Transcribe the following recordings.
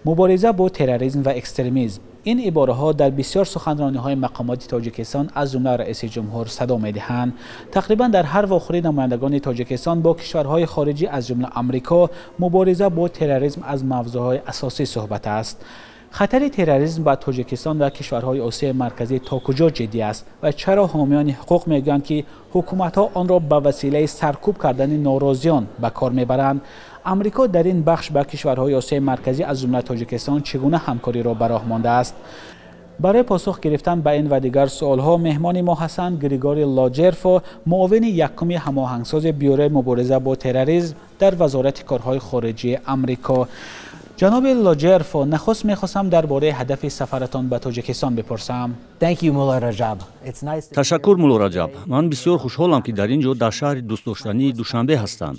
Мубориза бо терроризм ва экстремизм. Ин ибораҳо дар бисёр суханрониҳои мақомоти Тоҷикистон, аз ҷумла раиси ҷумҳур, садо медиҳанд. Тақрибан дар ҳар вохӯрии намояндагони Тоҷикистон бо кишварҳои хориҷӣ, аз ҷумла Амрико, мубориза бо терроризм аз мавзӯъҳои асосӣ суҳбат аст. Хатари терроризм ба Тоҷикистон ва кишварҳои Осиёи Марказӣ то куҷо ҷиддӣ аст ва чаро ҳомиёни ҳуқуқ мегӯянд, ки ҳукуматҳо онро ба василаи саркӯб кардани норозиён ба кор мебаранд? Амрико дар ин бахш ба кишварҳои Осиёи Марказӣ, аз ҷумла Тоҷикистон, чӣ гуна ҳамкориро ба роҳ мондааст? Барои посух гирифтан ба ин ва дигар суолҳо меҳмони мо ҳастанд Григорий Лоҷерфо, муовини якуми ҳамоҳангсози Бюрои мубориза бо терроризм дар Вазорати корҳои хориҷии Амрико. Ҷаноби Лоҷерфо, нахуст мехостам дар бораи ҳадафи сафаратон ба Тоҷикистон бипурсам. Ташаккур, Мулло Раҷаб. Ман бисёр хушҳолам, ки дар ин ҷо, дар шаҳри дӯстдоштании Душанбе ҳастам.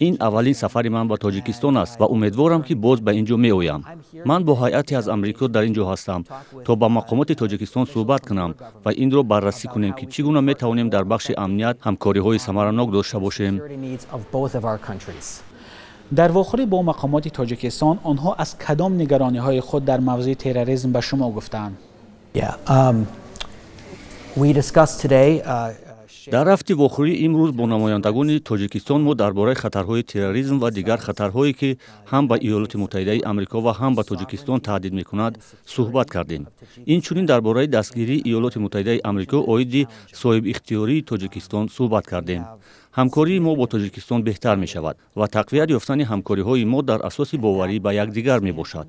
Ин аввалин сафари ман ба Тоҷикистон аст ва умедворам, ки боз ба ин ҷо меоям. Ман бо ҳайате аз Амрико дар ин ҷо ҳастам, то ба мақомоти Тоҷикистон суҳбат кунам ва инро баррасӣ кунем, ки чӣ гуна метавонем дар бахши амният ҳамкориҳои самаранок дошта бошем. Дар вохӯрӣ бо мақомоти Тоҷикистон онҳо аз кадом нигарониҳои худ дар мавзӯи терроризм ба шумо гуфтанд? Дар рафти вохӯрии имрӯз бо намояндагони Тоҷикистон мо дар бораи хатарҳои терроризм ва дигар хатарҳое, ки ҳам ба Иёлоти Муттаҳидаи Амрико ва ҳам ба Тоҷикистон таҳдид мекунад, суҳбат кардем. Инчунин дар бораи дастгирии Иёлоти Муттаҳидаи Амрико оиди соҳибихтиёрии Тоҷикистон суҳбат кардем. Ҳамкории мо бо Тоҷикистон беҳтар мешавад ва тақвият ёфтани ҳамкориҳои мо дар асоси боварӣ ба якдигар мебошад.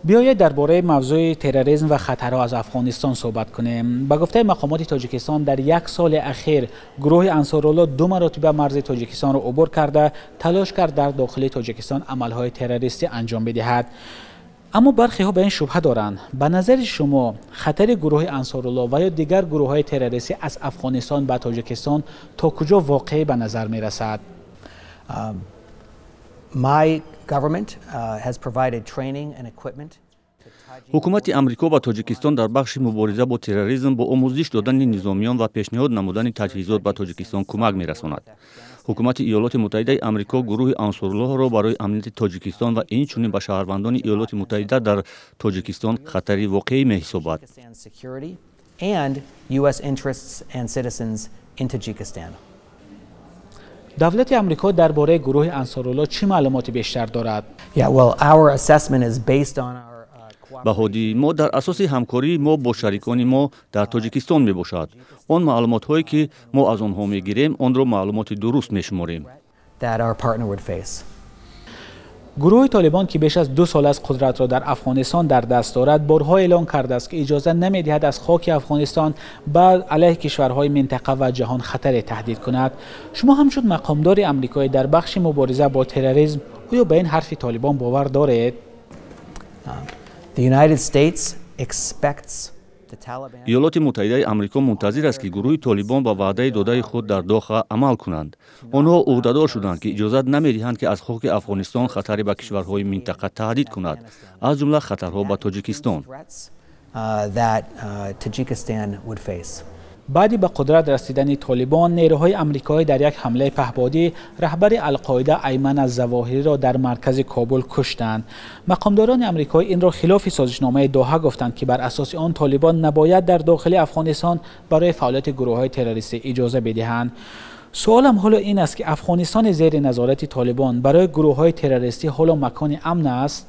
Биёед, дар бораи мавзӯи терроризм ва хатарҳо аз Афғонистон суҳбат кунем. Ба гуфтаи мақомоти Тоҷикистон, дар як соли ахир гурӯҳи Ансорулло ду маротиба марзи Тоҷикистонро убур карда, талош кард дар дохили Тоҷикистон амалҳои террористӣ анҷом бидиҳад. Аммо бархеҳо ба ин шубҳа доранд. Ба назари шумо, хатари гурӯҳи Ансорулло ва ё дигар гурӯҳҳои террористӣ аз Афғонистон ба Тоҷикистон то куҷо воқеӣ ба назар мерасад? Ҳукумати Амрико ба Тоҷикистон дар бахши мубориза бо терроризм бо омӯзиш додани низомиён ва пешниҳод намудани таҷҳизот ба Тоҷикистон кӯмак мерасонад. Ҳукумати Иёлоти Муттаҳидаи Амрико гурӯҳи Ансоруллоҳро барои амнияти Тоҷикистон ва инчунин ба шаҳрвандони Иёлоти Муттаҳида дар Тоҷикистон хатари воқеӣ меҳисобад. Давлати Амрико дар бораи гурӯҳи Ансорулло чӣ маълумоти бештар дорад? Баҳодии мо дар асоси ҳамкории мо бо шарикони мо дар Тоҷикистон мебошад. Он маълумотҳое, ки мо аз онҳо мегирем, онро маълумоти дуруст мешуморем. Гурӯҳи Толибон, ки беш аз 2 сол аст қудратро дар Афғонистон дар даст дорад, борҳо эълон кардааст, ки иҷоза намедиҳад аз хоки Афғонистон ба алайҳи кишварҳои минтақа ва ҷаҳон хатаре таҳдид кунад. Шумо ҳамчун мақомдори амрикоӣ дар бахши мубориза бо терроризм, оё ба ин ҳарфи Толибон бовар доред? Иёлоти Муттаҳидаи Амрико мунтазир аст, ки гурӯҳи Толибон ба ваъдаи додаи худ дар Доха амал кунанд. Онҳо ӯҳдадор шуданд, ки иҷозат намедиҳанд, ки аз хоки Афғонистон хатаре ба кишварҳои минтақа таҳдид кунад, аз ҷумла хатарҳо ба Тоҷикистон. Баъди ба қудрат расидани Толибон, нерӯҳои амрикоӣ дар як ҳамлаи паҳбодӣ раҳбари Алқоида Айман аз-Завоҳириро дар маркази Кобул куштанд. Мақомдорони амрикоӣ инро хилофи созишномаи Доҳа гуфтанд, ки бар асоси он Толибон набояд дар дохили Афғонистон барои фаъолияти гурӯҳҳои террористӣ иҷоза бидиҳанд. Суолам ҳоло ин аст, ки Афғонистони зери назорати Толибон барои гурӯҳҳои террористӣ ҳоло макони амн аст?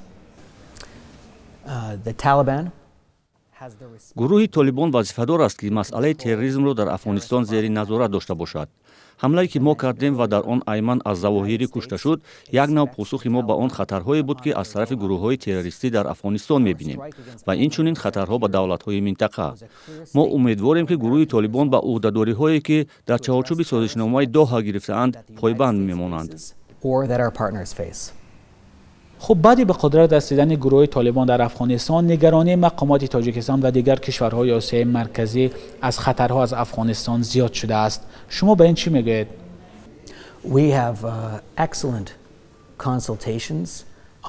Гурӯҳи Толибон вазифадор аст, ки масъалаи терроризмро дар Афғонистон зери назорат дошта бошад. Ҳамлае, ки мо кардем ва дар он Айман аз-Завоҳирӣ кушта шуд, як нав посухи мо ба он хатарҳое буд, ки аз тарафи гурӯҳҳои террористӣ дар Афғонистон мебинем ва инчунин хатарҳо ба давлатҳои минтақа. Мо умедворем, ки гурӯҳи Толибон ба ӯҳдадориҳое, ки дар чаҳорчӯби созишномаи Доҳа гирифтаанд, пойбанд мемонанд. Хуб, баъди ба қудрат расидани гурӯҳи Толибон дар Афғонистон, нигаронии мақомоти Тоҷикистон ва дигар кишварҳои Осиёи Марказӣ аз хатарҳо аз Афғонистон зиёд шудааст. Шумо ба ин чӣ мегӯед? We have excellent consultations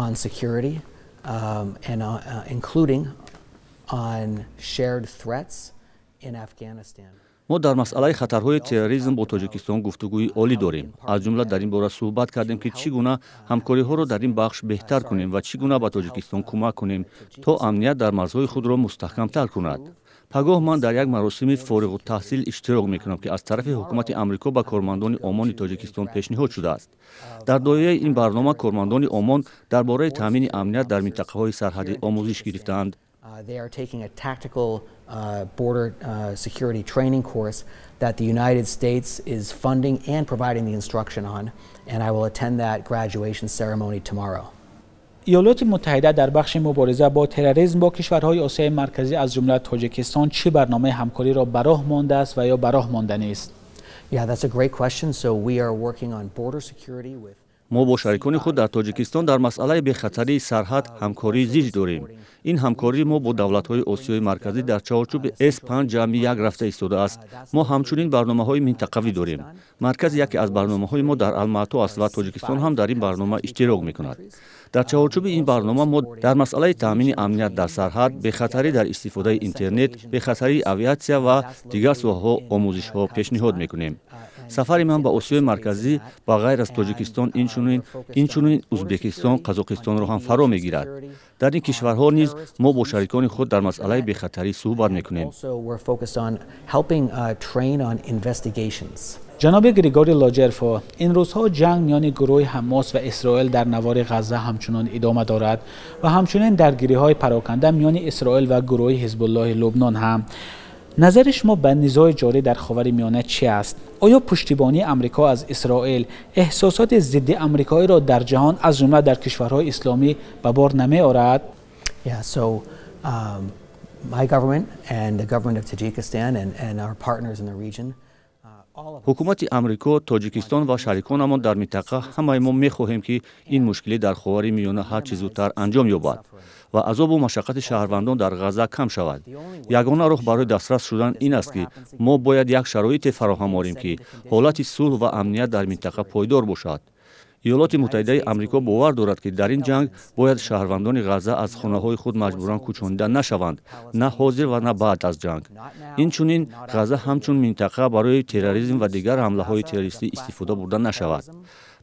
on security and including on shared threats in Afghanistan. Мо дар масъалаи хатарҳои терроризм бо Тоҷикистон гуфтугӯи олӣ дорем. Аз ҷумла дар ин бора суҳбат кардем, ки чӣ гуна ҳамкориҳоро дар ин бахш беҳтар кунем ва чӣ гуна ба Тоҷикистон кӯмак кунем, то амният дар марзҳои худро мустаҳкамтар кунад. Пагоҳ ман дар як маросими фориғуттаҳсил иштирок мекунам, ки аз тарафи ҳукумати Амрико ба кормандони ОМОНи Тоҷикистон пешниҳод шудааст. Дар доираи ин барнома кормандони ОМОН дар бораи таъмини амният дар минтақаҳои сарҳадӣ омӯзиш гирифтаанд. They are taking a tactical border security training course that the United States is funding and providing the instruction on, and I will attend that graduation ceremony tomorrow. Иёлоти Муттаҳида дар бахши мубориза бо терроризм бо кишварҳои Осиёи Марказӣ, аз ҷумла Тоҷикистон, чӣ барномаи ҳамкориро ба роҳ мондааст ва ё ба роҳ монданист? Yeah, that's a great question. So we are working on border security with Мо бо шарикони худ дар Тоҷикистон дар масъалаи бехатарии сарҳад ҳамкории зич дорем. Ин ҳамкории мо бо давлатҳои Осиёи Марказӣ дар чаҳорчӯби С5+1 рафта истодааст. Мо ҳамчунин барномаҳои минтақавӣ дорем. Маркази яке аз барномаҳои мо дар Алмато аст ва Тоҷикистон ҳам дар ин барнома иштирок мекунад. Дар чаҳорчӯби ин барнома мо дар масъалаи таъмини амният дар сарҳад, бехатарӣ дар истифодаи интернет, бехатарии авиатсия ва дигар соҳаҳо омӯзишҳо пешниҳод мекунем. Сафари ман ба Осиёи Марказӣ ба ғайр аз Тоҷикистон инчунин Узбекистон, Қазоқистонро ҳам фаро мегирад. Дар ин кишварҳо низ мо бо шарикони худ дар масъалаи бехатарӣ суҳбат мекунем. Ҷаноби Григори Лоҷерфо, ин рӯзҳо ҷанг миёни гурӯҳи Ҳамос ва Исроил дар навори Ғазза ҳамчунон идома дорад ва ҳамчунин даргириҳои пароканда миёни Исроил ва гурӯҳи Ҳизбуллоҳи Лубнон ҳам. Назари шумо ба низои ҷорӣ дар Ховари Миёна чӣ аст? Оё пуштибонии Амрико аз Исроил эҳсосоти зидди амрикоиро дар ҷаҳон, аз ҷумла дар кишварҳои исломӣ, ба бор намеорад? Yeah, so my government and the government of Tajikistan and our partners in the region Ҳукумати Амрико, Тоҷикистон ва шариконамон дар минтақа, ҳамаи мо мехоҳем, ки ин мушкилӣ дар Ховари Миёна ҳар чӣ зудтар анҷом ёбад ва азобу машаққати шаҳрвандон дар Ғазза кам шавад. Ягона роҳ барои дастрас шудан ин аст, ки мо бояд як шароите фароҳам орем, ки ҳолати сулҳ ва амният дар минтақа пойдор бошад. Иёлоти Муттаҳидаи Амрико бовар дорад, ки дар ин ҷанг бояд шаҳрвандони Ғазза аз хонаҳои худ маҷбуран кӯчонида нашаванд, на ҳозир ва на баъд аз ҷанг. Инчунин Ғазза ҳамчун минтақа барои терроризм ва дигар ҳамлаҳои террористӣ истифода бурда нашавад.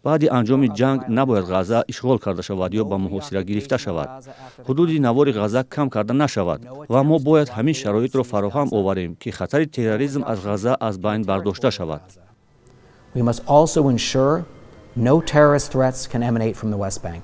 Баъди анҷоми ҷанг набояд Ғазза ишғол карда шавад ё ба муҳосира гирифта шавад, ҳудуди навори Ғазза кам карда нашавад ва мо бояд ҳамин шароитро фароҳам оварем, ки хатари терроризм аз Ғазза аз байн бардошта шавад. We must also ensure no terrorist threats can emanate from the West Bank.